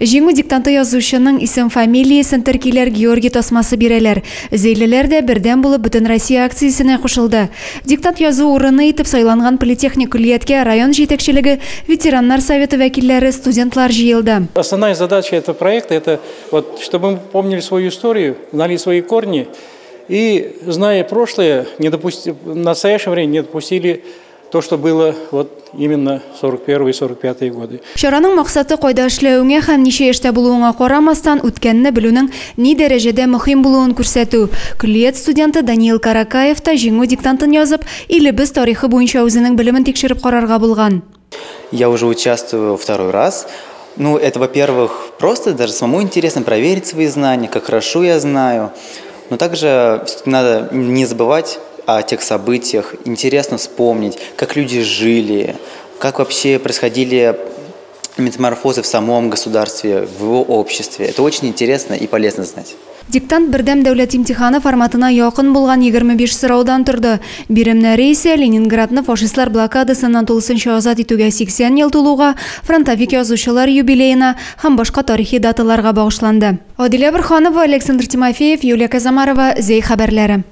Җиңү диктанты язучының исем-фамилиясен теркиләр, Георгий тасмасы бирәләр. Зәйлеләр дә бердәм булып Бөтенроссия акциясенә кушылды. Диктант язу урыны итеп сайланган политехник көллияткә район җитәкчелеге, ветераннар советы вәкилләре, студентлар җыелды. Основная задача этого проекта это вот, чтобы мы помнили свою историю, знали свои корни и, зная прошлое, не допусти, в настоящем времени не допустили то, что было вот именно 41 и 45 годы. Чараның максаты кайда эшләвеңә һәм ничә яшьтә булуыңа карамастан, үткәнне белүнең ни дәрәҗәдә мөһим булуын күрсәтү. Көллият студенты Даниил Каракаев та җиңү диктантын язып, илебез тарихы буенча үзенең белемен тикшереп карарга булган. Я уже участвую второй раз. Ну, это, во-первых, просто даже самому интересно проверить свои знания, как хорошо я знаю. Но также надо не забывать о тех событиях, интересно вспомнить, как люди жили, как вообще происходили метаморфозы в самом государстве, в его обществе. Это очень интересно и полезно знать. Диктант бердәм дәүләт имтиханы форматына якын булган 25 сораудан торды. Биремнәре исә Ленинградны фашистлар блокадасыннан тулысынча азат итүгә 80 ел тулуга, фронтовик язучылар юбилеена һәм башка тарихи даталарга багышланды. Адилә Борханова, Александр Тимофеев, Юлия Казамарова, Зәй хәбәрләре.